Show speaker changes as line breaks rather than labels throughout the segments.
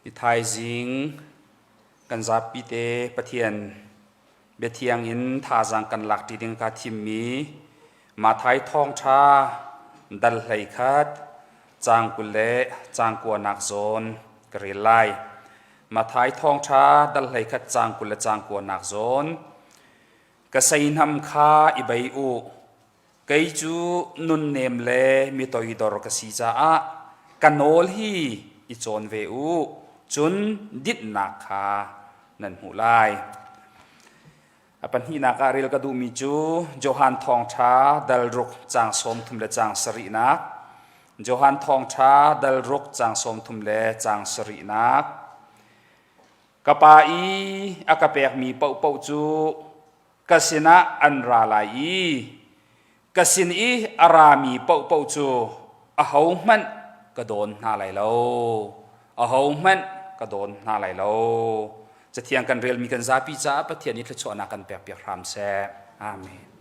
Ni thaizing kan zapi te Pathian biathiang in thazaang kan lak ṭi ding ka thimmi Mathai thawngṭha dal 11 caang 20 le caang 9 nak zawn ka rel lai. Mathai thawngṭha dal 11 caang 20 le caang 9 nak zawn ka seihnam kha i bei u. Kei cu nunnem le mi toidor ka si caah ka nawl hi i cawn ve u, cun dinhnak kha nan hmuh lai. A pahnihnak ah rel ka duhmi cu Johan Thawngṭha dal ruk caang 30 le caang sarihnak. Johan Thawngṭha dal ruk caang 30 le caang sarihnak. Ka Pa i a ka pekmi paohpaoh cu ka sinah an ra lai i ka sin i a rami paohpaoh cu ahohmanh ka dawn hna lai lo. Ahohmanh ka dawn hna lai lo. Cathiang kan relmi kan zapi caah Pathian nih thluachuahnak kan pekpiak hram seh. Amen.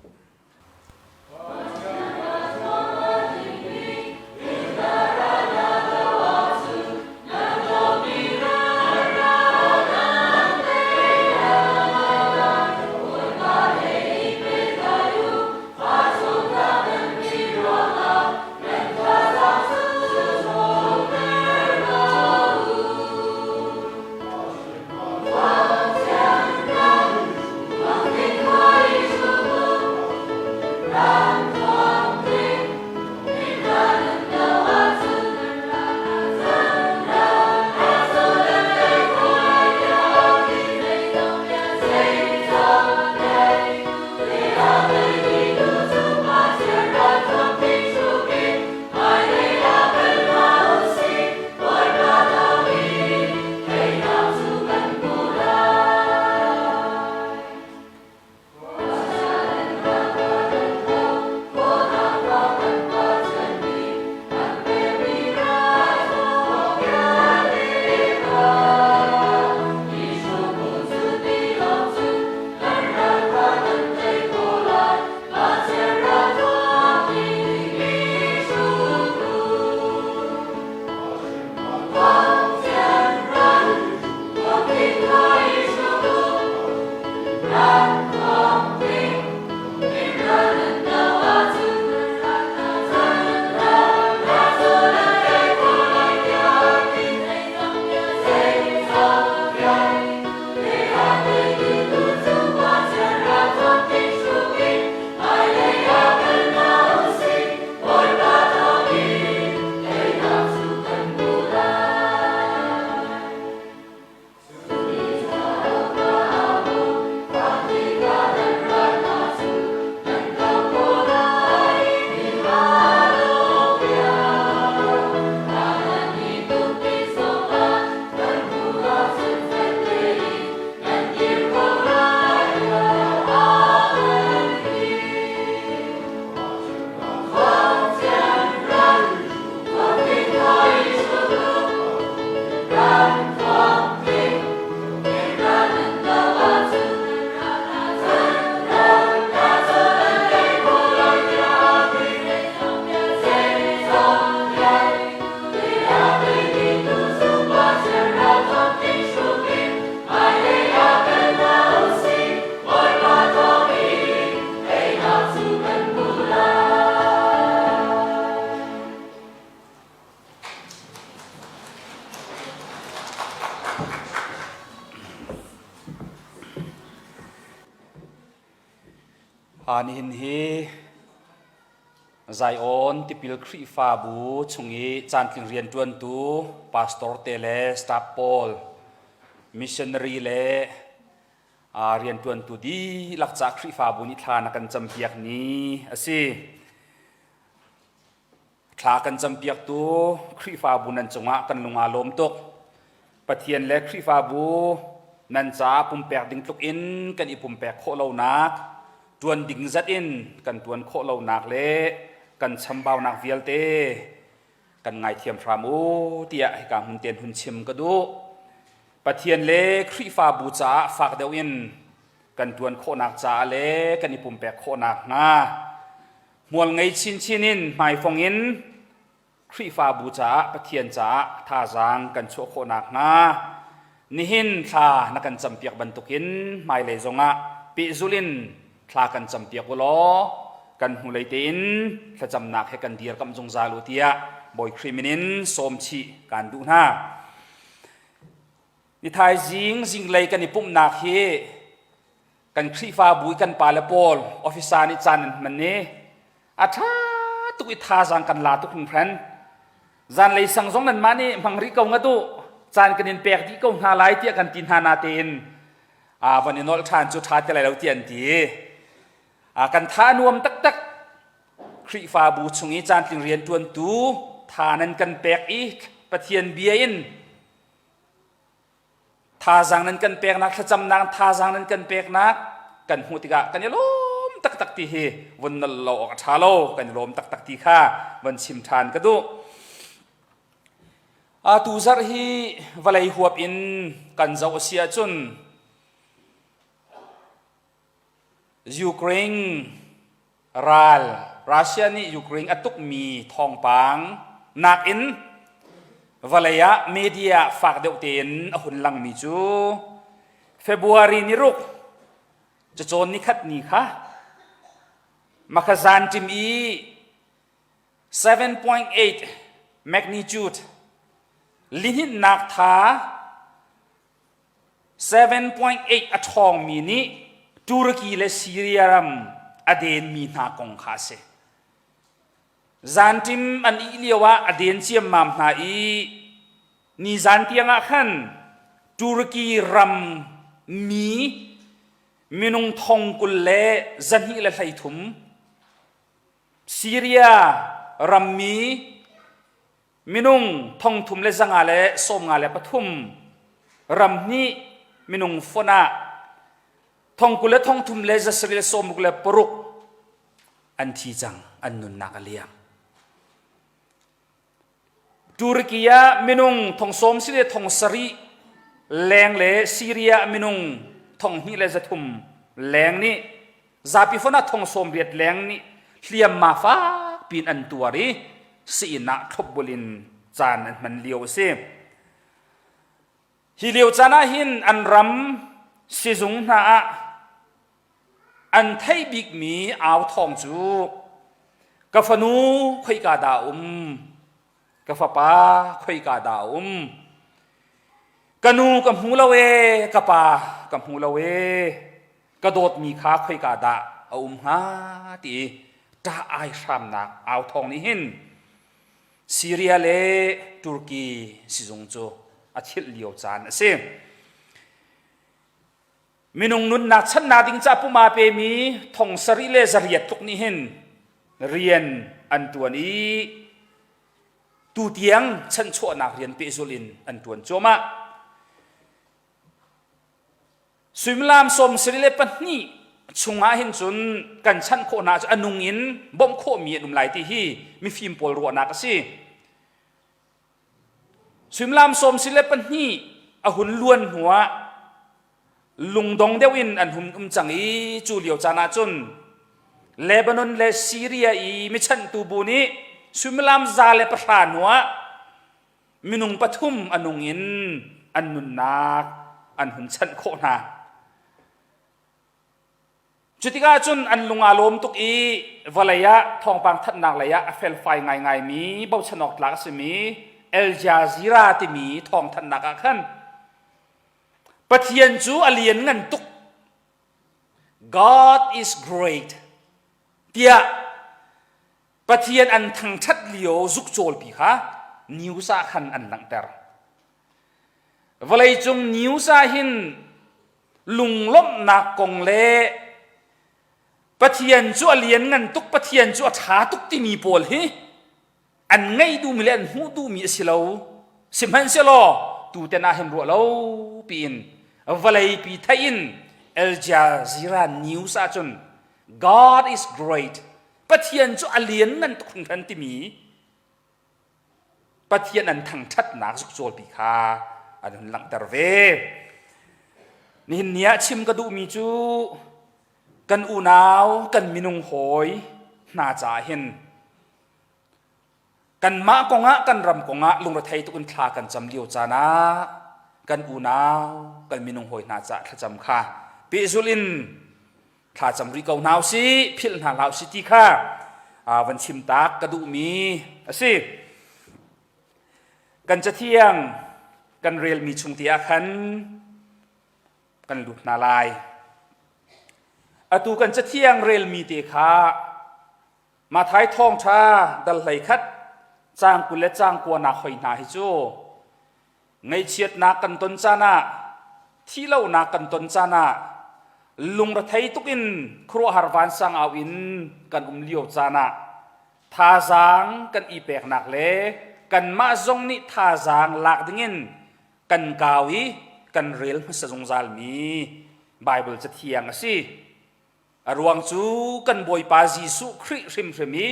Nihin hi Zion Tipil Khrihfabu chung i caantling rianṭuantu pastor te le staff pawl, missionary le rianṭuantu dihlak ca Khrihfabu nih thla na kan campiak ni a si. Thla kan campiaktu Khrihfabu nan cungah kan lung aa lawm tuk. Pathian le Khrihfabu nan caah pumpek ding tluk in kan i pumpek khawh lonak, ṭuan ding zat in kan ṭuan khawh lonak le kan chambaunak vialte kan ngaithiam hram u tiah hika hmun tein hun chim ka duh. Pathian le Khrihfabu caah fak deuh in kan ṭuan khawhnak caah le kan i pumpek khawhnak hnga hmual ngei chinchin in hmaifong in. Khrihfabu caah Pathian caah thazaang kan chuah khawh nakhnga nihin thla na kan campiak bantukin hmailei zongah pehzulh in thla kan campiak u law kan hnulei tein thlacamnak he kan dirkamh zungzal u tiah Bawi Khrih min in sawm chih kaan duh hna. Nithaizing zinglei kan i pumhnak hi kan Khrihfabu i kan pale pawl officer nih caan an hman i a ṭha tuk i thazaang kan la tuk hringhran. Zanlei sang zong nanmah nih hmang rih ko ngat u, caan kan in pek dih ko hna lai tiah kan ti hna natein van i nolh ṭhan cu ṭha ti lai lo tiah an ti. Kan tha nuam taktak. Khrihfabu chung i caantling rianṭuantu tha nan kan pek i Pathian bia in Thazaang nan kan peknak, thlacamnak thazaang nan kan peknak kan hmuh tikah kan i lawm taktak ti hi vun nal lo awk a ṭha lo, kan i lawm taktak ti kha von chim ṭhan ka duh. Atu zarh hi vawlei huap in kan zoh a si ahcun Ukraine ral Russia nih Ukraine a tukmi thawngpang nakin vawlei ah media fak deuh tein a hun langmi cu February ni ruk cacawn nikhat ni kha Makhazan ṭim i 7.8 magnitude lihninhnak tha 7.8 a ṭhawngmi nih Turkey le Syria ram a denmi hna kong kha a si. Zanṭim an ih lioah a den ciammam hna i nizan tiangah khan Turkey ram mi minung thong 20 le 233 Syria rammi Minung thongthum le 153 ram hnih minung fonh ah thongkul le thongthum le zasarih le sawmruk le paruk an thi cang, an nunnak a liam. Turkey ah minung thong sawm si le thong sarih leng le Syria minung thong hnih le zathum leng nih Zapi fonh ah thong 80 leng nih hliamma fak piin an tuar i sii-inn ah thlopbul in caan an hman lio a si. Hi lio caan ah hin an ram sizung hna ah an theih bikmi au thawng cu ka fanu khoika dah um, ka fapa khoika dah um, ka nu ka hmu lo ee, ka pa ka hmu lo ee, ka dawtmi kha khoika dah a um hnga ti i ṭah ai hramnak au thawng nih hin Syria le Turkey sizung cu a thilh lio caan a si. Minung nunnak channak ding ca puma pemi thong sarih le zariat tluk nih hin rian an ṭuan i tutiang chanchuahnak rian pehzulh in an ṭuan cuahmah. Suimilam 72 chungah hin cun kan chanh khawh hna cu a nung in bawmh khawhmi an um lai ti hi mifim pawl ruahnak a si. Suimilam 72 a hun luan hnuah lungdong deuh in an hun um cang i cu lio caan ah cun Lebanon le Syria i michanhtu bu nih suimilam 110 hnuah minung pathum a nung in an nunnak an hun chanh khawh hna. Cutikah cun an lung aa lawm tuk i vawlei ah thawngpang thanhnak lei ah a felfai ngaingaimi bochan awk tlak a simi Al Jazeera timi thawngthanhnak ah khan Pathian cu a lian ngan tuk God is great tiah Pathian an thangṭhat lio zukcawlpi kha news ah khan an langhter. Vawleicung news ah hin lunglawmhnak kong le Pathian cu a lianngan tuk, Pathian cu a ṭha tuk timi pawl hi an ngeih duhmi le an hmuh duhmi a si lo. Sihmanhsehlaw tuten ah hin ruah lo piin vawleipi theih in Al Jazeera news ah cun God is great Pathian cu a lianngan tuk hringhran timi Pathian an thangṭhatnak zukcawlpi kha an hun langhter ve. Nihin ni ah chim ka duhmi cu kan unau, kan minung hawi hna caah hin. Kanmah kongah kan ram kongah lungrethei tuk in thla kan cam lio caan ah kan unau kan minung hawi hna caah thlacam kha pehzulh in thlacam rih ko hna usih philh hna hlah usih ti kha van chim tak ka duhmi a si. Kan cathiang kan relmi chung te ah khan kan lut hna lai. Atu kan cathiang relmi te kha Mathai thawngṭha dal 11 caang 20 le caang kuanak hoi hna hi cu ngaihchiatnak kan ton caan ah thihlohnak kan ton caan ah lungrethei tuk in khuaruahhar vansang au in kan um lio caan ah thazaang kan i peknak le kanmah zong nih thazaang lak dingin kan kau i kan rel hmasa zungzalmi Baibal cathiang a si. A ruang cu kan Bawipa Jesuh Khrih hrimhrim i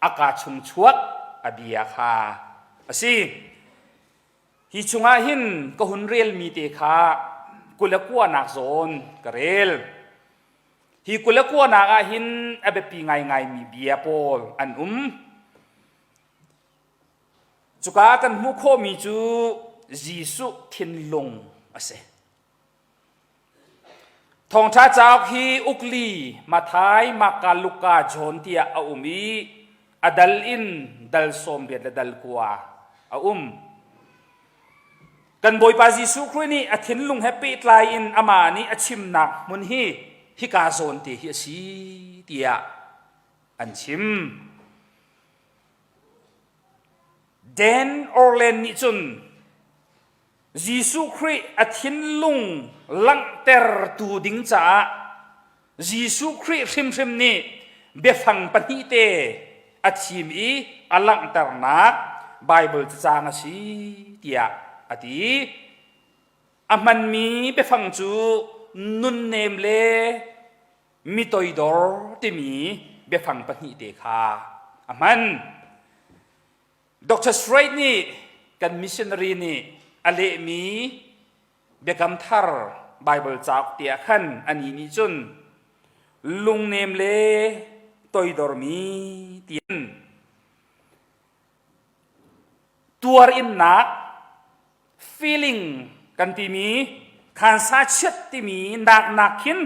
a kaa chung chuak a bia kha a si. Hi chungah hin ka hun relmi te kha 29nak zawn ka rel. Hi 29nak ah hin a biapi ngaingaimi bia pawl an um. Cuka kan hmuh khawhmi cu Jesuh thinlung a si. Thawngṭha cauk hi ukli Matthai, Marka, Luka, John tiah a um i a dal in dal 18 le dal kua a um. Kan Bawipa Jesuh Khrih nih a thinlung he pehtlai in amah nih a chimnak hmun hi hika zawn te hi a si tiah an chim. Dan Orland nih cun Jesuh Khrih a thinlung langhtertu ding caah Jesuh Khrih hrimhrim nih biafang pahnih te a thim i a langhternak Baibal cacang a si tiah a ti. A hmanmi biafang cu nunnem le mi toidor timi biafang pahnih te kha a hman. Dr. Strait nih kan missionary nih a lehmi Biakam Thar Baibal cauk tiah khan anih nih cun lungnem le toidormi tiin tuarinnak feeling kan timi khansa chiat timi nak nak khin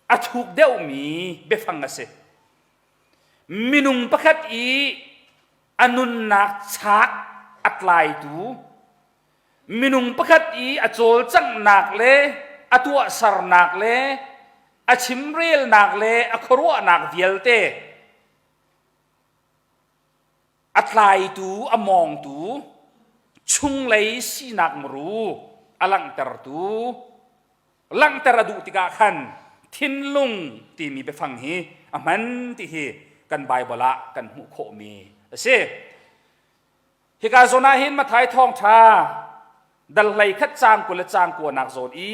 a thuk deuhmi biafang a si. Minung pakhat i a nunnak chak a tlaitu minung pakhat i a cawlcanghnak le a tuahsernak le a chimrelnak le a khuaruahnak vialte a tlaitu a mawngtu chunglei sinak muru a langhtertu langhter a duh tikah khan thinlung timi biafang hi a hman ti hi kan Baibal ah kan hmuh khawhmi a si. Hika zawn ah hin Matthai thawngṭha dal 11 caang 20 le caang kuanak zawn i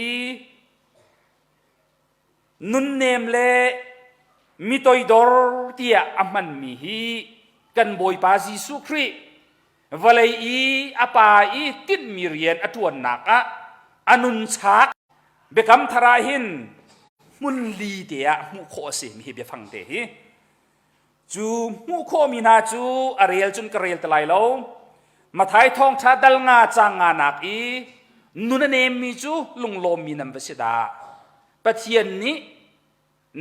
nunnem le mi toidor tiah a hmanmi hi kan Bawipa Jesuh Khrih vawlei i a pa i tinhmi rian a ṭuannak ah a nunchak biakam thar ah hin hmun li te ah hmuh khawh a si mi hi biafang te hi cu hmuh khawhmi hna cu a rel cun ka rel te lai lo Mathai thawngṭha dal nga caang nga nak i nun a nemmi cu lunglawmmi nan va si dah Pathian nih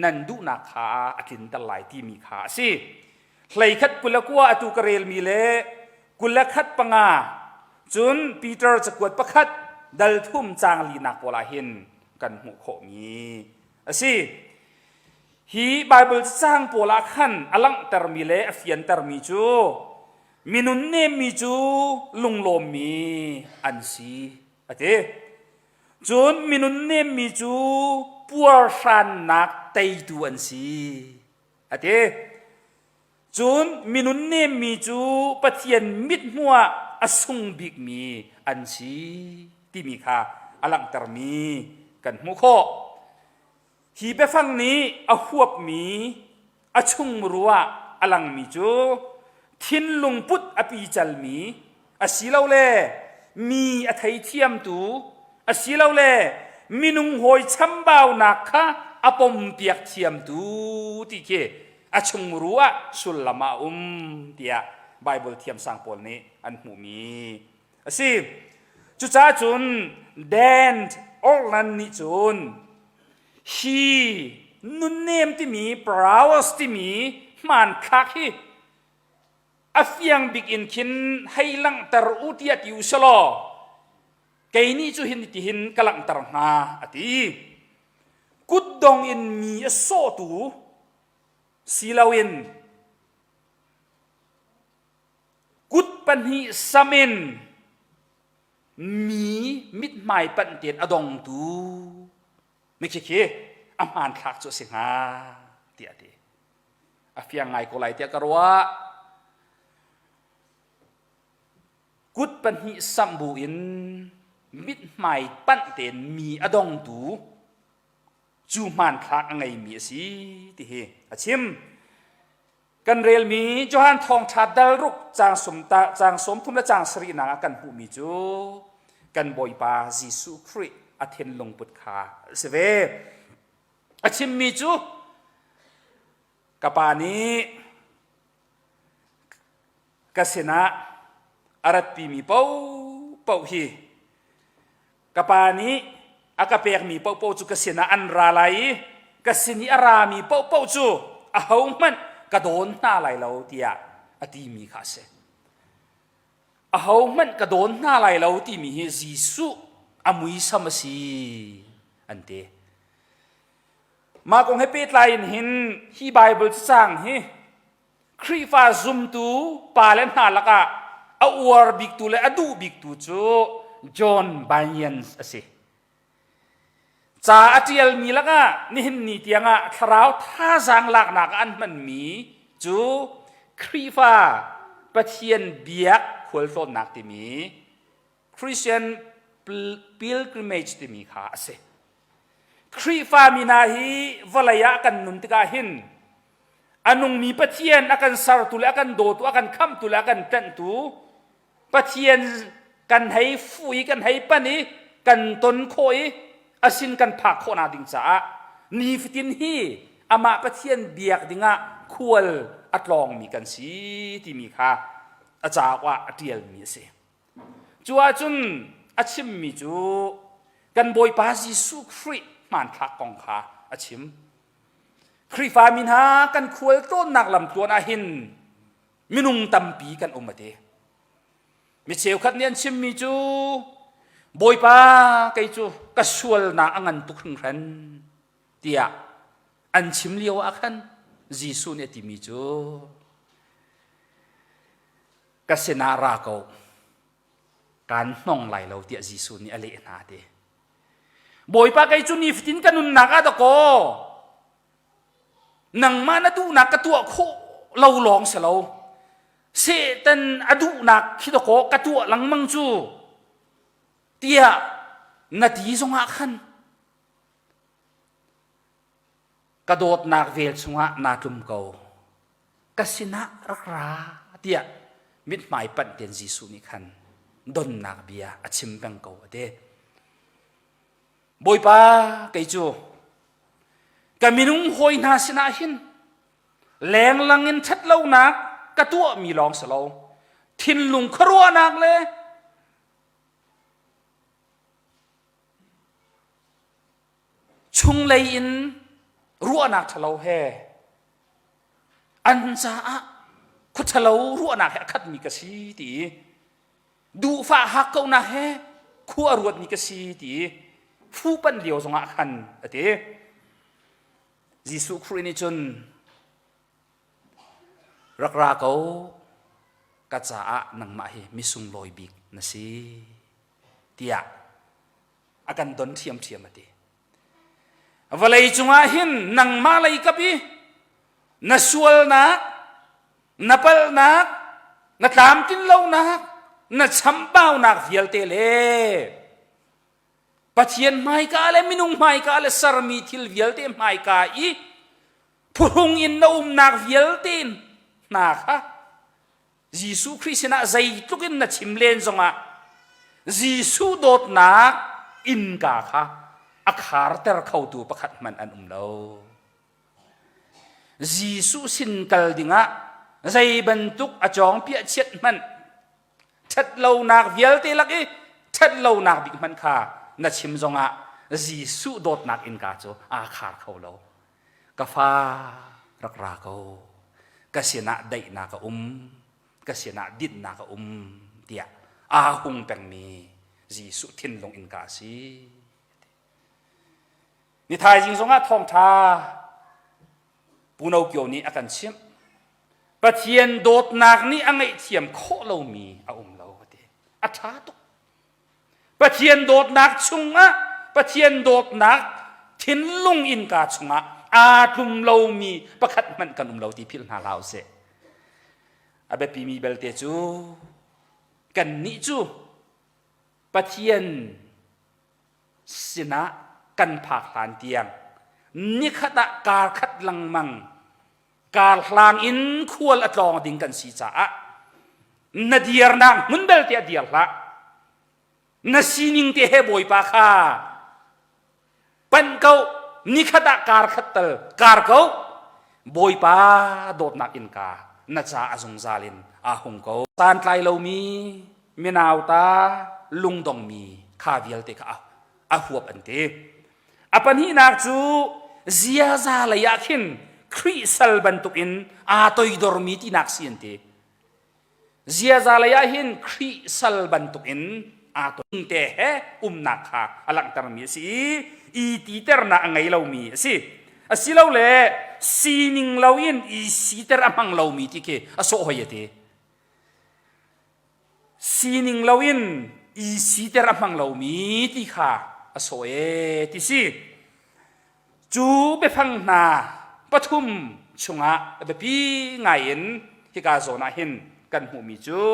nan duhnak kha a tlinter lai timi kha a si. 11 29 atu ka relmi le 21 panga cun Peter cakuat pakhat dal thum caang linak pawl ah hin kan hmuh khawhmi a si. Hi Baibal caang pawl ah khan a langhtermi le a fiantermi cu minun nemmi cu lunglawmmi an si a ti. Cun minun nemmi cu puarhrannak teitu an si, a ti. Cun minun nemmi cu Pathian mithmuh ah a sung bikmi an si timi kha a langhtermi kan hmuh khawh. Hi biafang nih a huapmi a chungmuru ah a langmi cu thinlung put a picalmi asilole mi a theithiamtu asilole minung hawi chambaunak kha a pompiak thiamtu ti khi a chungmuru ah sullam ah a um tiah. Bible thiamsang pawl nih an hmuhmi a si. Cucaah cun Dan Orland nih cun hi nunnem timi praos timi hmanthlak hi a fiang bik in khin hei langhter u tiah ti u selaw kei nih cu hin tihin ka langhter hnga a ti. Kutdong in mi a sawhtu si loin kut pahnih sam in mi mithmai panh tein a dongtu mi khikhi a hmanthlak cu a si hnga tiah a ti. A fiang ngai ko lai tiah ka ruah. Kut pahnih samh buin mithmai panh tein mi a dongtu cu hmanthlak a ngeimi a si ti hi a chim. Kan relmi Johan Thawngṭha dal ruk caang sum ta caang 30 le caang sarihnak ah kan hmuhmi cu kan Bawipa Jesuh Khrih a thinlung put kha a si ve. A chimmi cu ka pa nih ka sinah a ratpimi paohpaoh hi Ka pa nih a ka pekmi paohpaoh cu ka sinah an ra lai i ka sin i a rami paohpaoh cu ahohmanh ka dawn hna lai lo tiah a timi kha a si. Ahohmanh ka dawn hna lai lo timi hi Jesuh a muisam a si an ti. Mah kong he pehtlai in hin hi Baibal cacang hi Khrihfa zumtu pale hna lakah a uar biktu le a duh biktu cu John Bunyan a si. Ca a ṭialmi lakah nihin ni tiangah thlarau thazaang laknak ah an hmanmi cu Khrihfa Pathian biak khualtlawnnak timi Christian pilgrimage timi kha a si. Khrihfa mi hna hi vawlei ah kan nun tikah hin a nungmi Pathian a kan sertu le a kan dawtu a kan khamhtu le a kan tlanhtu Pathian kan hei fuh i kan hei pan i kan ton khawh i a sin kan phak khawhnak ding caah nifatin hi amah Pathian biak dingah khual a tlawngmi kan si timi kha a cauk ah a ṭialmi a si. Cu ahcun a chimmi cu kan Bawipa Jesuh Khrih hmanthlak kong kha a chim. Khrihfa mi hna kan khual tlawnnak lamtluan ah hin minung tampi kan um a ti. Mi cheukhat nih an chimmi cu Bawipa kei cu ka sualnak a ngan tuk hringhran tiah an chim lio ah khan Jesuh nih a timi cu ka sinah ra ko kaan hnong lai lo tiah Jesuh nih a leh hna ti. Bawipa kei cu nifatin ka nunnak ah dakaw nangmah na duhnak ka tuah khawh lo lawng si lo Satan a duhnak khi dakaw ka tuah lengmang cu tiah na ti zongah khan ka dawtnak vel chungah naa tlum ko ka sinah rak ra tiah mithmai panh tein Jesuh nih khan donnak bia a chim peng ko a ti. Bawipa kei cu ka minung hawi hna sinah hin lenglang in ṭhatlonak ka tuahmi lawng si lo thinlung khuaruahnak le chunglei in ruahnak ṭhalo he an caah khua ṭhalo ruahnak he a khatmi ka si ti duhfah hakkauhnak he khua a ruatmi ka si ti fuhpanh lio zongah khan a ti. Jesuh Khrih nih cun rak ra ko ka caah nangmah hi misunglawi bik na si tiah a kan don ṭhiamṭhiam a ti. Vawlei cungah hin nangmah lei kap i na sualnak, na palhnak, na tlamtlinlonak, na chambaunak vialte le Pathian hmaika le minung hmaika le sermi thil vialte hmaika i phuhrung in na umnak vialte hna kha Jesuh Khrih sinah zeitluk in na chim len zongah Jesuh dawtnak innka kha a kharter khotu pakhat hmanh an um lo. Jesuh sin kal dingah Zei bantuk a cawng piah chiat hmanh ṭhatlonak vialte lak i ṭhatlonak bik hmanh kha na chim zongah Jesuh dawtnak innka cu aa khar kho lo. Ka fa rak ra ko. Ka sinah daihnak a um. Ka sinah dinhnak a um tiah aa hung pengmi Jesuh thinlung innka a si. Ni thaizing zongah thawngṭha Pu No Kio nih a kan chimh. Pathian dawtnak nih a ngaihthiam khawh lomi a um lo a ti. A ṭha tuk. Pathian dawtnak chungah Pathian dawtnak thinlung innka chungah aa tlum lomi pakhat hmanh kan um lo ti philh hna hlah usih. A biapimi belte cu kannih cu Pathian sinah kan phak hlan tiang nikhat ah kar khat lengmang kar hlang in khual a tlawng ding kan si caah na dirnak hmun belte a dir hlah na sining te he bawipa kha panh ko nikhat ah kar khat tal kar ko bawipa dawtnak innka na ca a zungzal in aa hung ko santlai lomi minauta lungdongmi kha vialte kha a huap an ti a pahnihnak cu ziaza lei ah khin Khrih sal bantukin aa toidormi tinak si an ti Ziaza lei ah hin Khrih sal bantukin aa ton te he umnak kha a langhtermi a si i i titernak a ngei lomi a si. Asilole sining loin i siter a hmang lomi ti khi a sawh hoi a ti. Sining loin i siter a hmang lomi ti kha a sawh e ti si. Cu biafang hna pathum chungah a biapi ngaiin hika zawn ah hin kan hmuhmi cu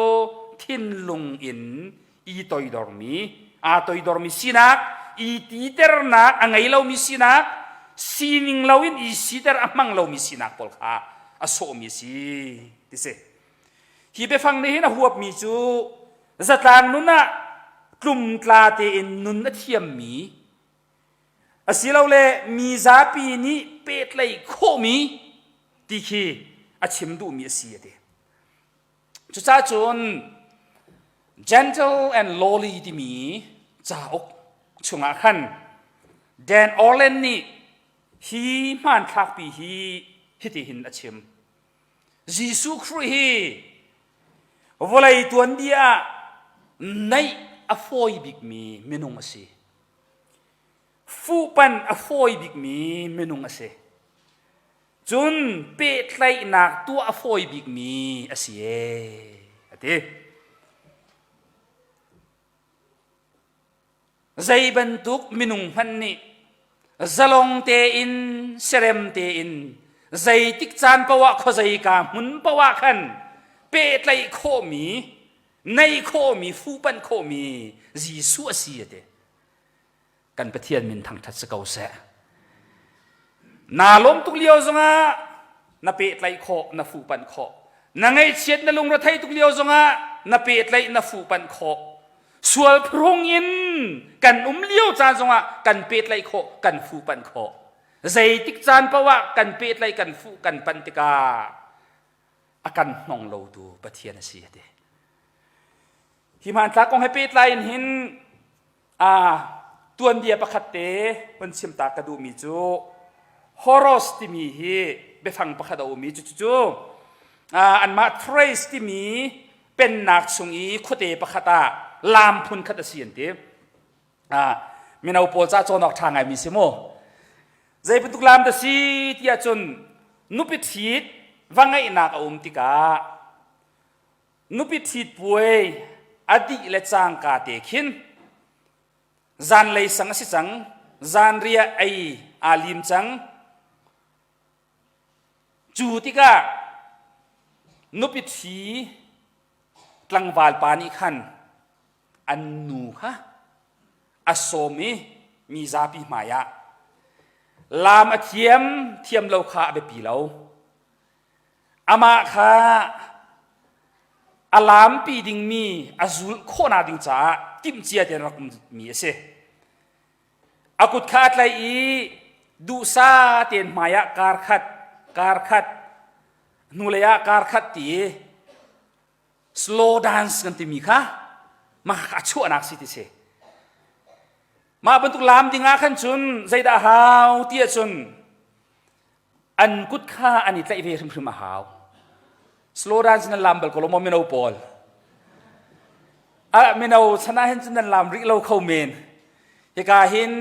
thinlung in i toidormi, aa toidormi sinak, i titernak a ngei lomi sinak, sining loin i siter a hmang lomi sinak pawl kha a sawhmi a si ti si. Hi biafang nih hin a huapmi cu zatlang nun ah tlumtla tein nun a thiammi asilole mi zapi nih pehtlaih khawhmi ti khi a chim duhmi a si a ti. Cucaah cun Gentle and Lowly timi cauk chungah khan Dan Orland nih hi hmanthlakpi hi hitihin a chim. Jesuh Khrih hi vawlei tuanbia ah naih a fawi bikmi minung a si. Fuhpanh a fawi bikmi minung a si. Cun pehtlaihnak tuah a fawi bikmi a si ee, a ti. Zei bantuk minung hmanh nih zalong tein serem tein zeitik caan paoh ah khuazeika hmun paoh ah khan pehtlaih khawhmi neih khawhmi fuhpanh khawhmi Jesuh a si a ti. Kan Pathian min thangṭhat si ko seh. Naa lawm tuk lio zongah na pehtlaih khawh, na fuhpanh khawh. Na ngaihchiat na lungretheih tuk lio zongah na pehtlaih na fuhpanh khawh. Sual phurhung in kan um lio caan zongah kan pehtlaih khawh, kan fuhpanh khawh. Zeitik caan paoh ah kan pehtlaih kan fuh kan panh tikah a kan hnong lotu Pathian a si a ti. Hi hmanthlak kong he pehtlai in hin a tuanbia pakhat te hun chim ta ka duhmi cu Horos timi hi biafang pakhat a um i cucu anmah Thrace timi pennak chung i khuate pakhat ah lam phun khat a si an ti. Mino pawl ca cawn awk ṭha ngaimi si mu. Zei bantuk lam dah si ti ahcun nupi ṭhit va ngeihnak a um tikah Nupi ṭhit puai a dih le cangka te khin zanlei sang a si cang, zanriah ei aa lim cang. Cu tikah nupi ṭhi tlangval pa nih khan an nu kha a sawm i mi zapi hmaiah laam a thiam thiam lo kha a biapi lo. Amah kha a laampi dingmi a zulh khawhnak ding caah timhcia tein rak ummi a si. A kut kha a tlaih i duhsah tein hmaiah kar khat, kar khat. Hnulei ah kar khat ti slow dance kan timi kha mah a chuahnak si ti si. Mah bantuk laam ding ah khan cun zeidah hau ti ahcun an kut kha an i tlaih ve hrimhrim a hau. Slow dance nan laam bal ko lo maw mino pawl? Ah mino chan ah hin cun nan laam rih lo kho men. Hika hin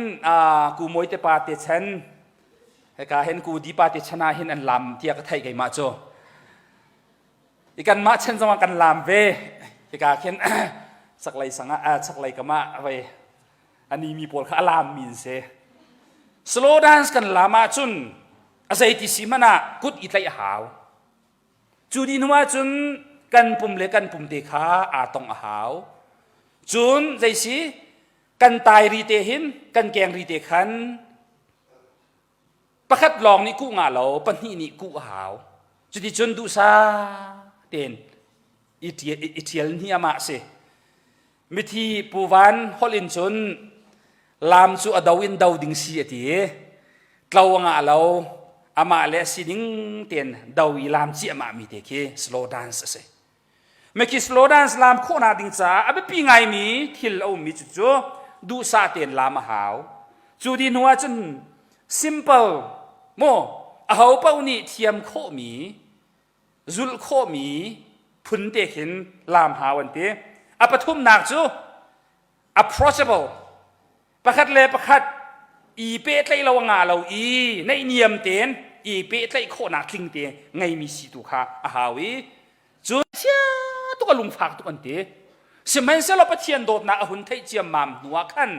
ku mawi te pa te chan hika hin ku di pa te chan ah hin an laam tiah ka theih keimah cu. I kanmah chan zong ah kan laam ve. Hika khin chaklei sang ah chaklei kam ah vei ani mi pawl kha a laam mi an si. Slow dance kan laam ahcun a zeiti si hmanh ah kut i tlaih a hau. Cu dih hnu ahcun kan pum le kan pum te kha aa tong a hau. Cun zei si kan tairi te hin kan kengri te khan Pakhat lawng nih kuh ngah lo, pahnih nih kuh a hau. Cuticun duhsah tein i ṭhial hniam ah si. Mithi Pu Van holh in cun lam cu a do in do ding si a ti i tlo a ngah lo, amah le a sining tein do i lam ciahmah mi te khi slow dance a si. Mikhi slow dance lam khawhnak ding caah a biapi ngaimi thil a ummi cu cu duhsah tein lam a hau. Cu dih hnu ahcun simple maw aho paoh nih thiam khawhmi zulh khawhmi phun te khin lam hau an ti. A pathumnak cu approachable pakhat le pakhat i pehtlaih lo a ngah lo i naihniam tein i pehtlaih khawhnak tling te ngeimi si tu kha a hau i cun chia tuk a lungfak tuk an ti. Sihmanhsehlaw Pathian dawtnak a hun theih ciammam hnu ah khan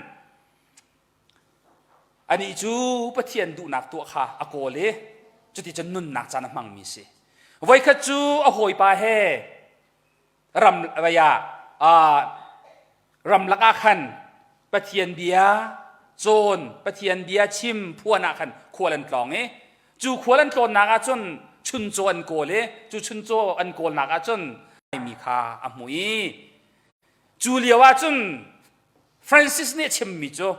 anih cu Pathian duhnak tuah kha a kawl i cuticun nunnak caan a hmangmi si. Voikhat cu a hawipa he ram vei ah ramlak ah khan Pathian bia cawn Pathian bia chim phuan ah khan khual an tlawng i cu khual an tlawnnak ah cun chuncaw an kawl i cu chuncaw an kawlnak ah cun mi kha a hmu i cu lio ah cun Francis nih a chimmi cu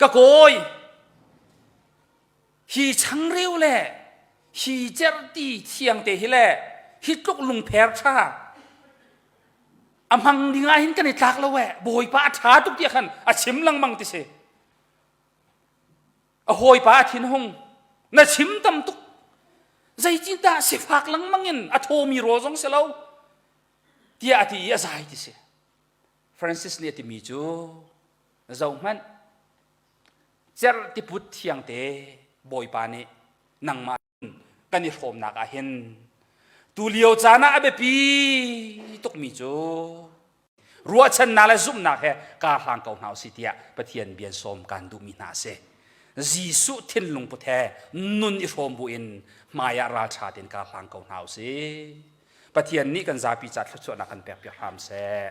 ka kawi Hi changreu le hi cerhti thiang te hi le hi tluk lungpher ṭha a hmang ding ah hin kan i tlak lo eh bawipa a ṭha tuk tiah khan a chim lengmang ti si a hawipa a thinhung na chim tam tuk zeitindah sifak lengmang in a thawmi rawl zong si lo tiah a ti i a zai ti si Francis nih a timi cu zohhmanh Cerhtiput thiangte Bawipa nih nangmah kan i hrawmnak ah hin tulio caan ah a biapi tukmi cu ruahchannak le zumhnak he kaa hlang ko hna usih tiah Pathian bia sawm kaan duhmi hna a si. Jesuh thinlung put he nun i hrawm buin hmai ah ralṭha tein kaa hlang ko hna usih. Pathian nih kan zapi ca thluachuahnak kan pekpiak hram seh.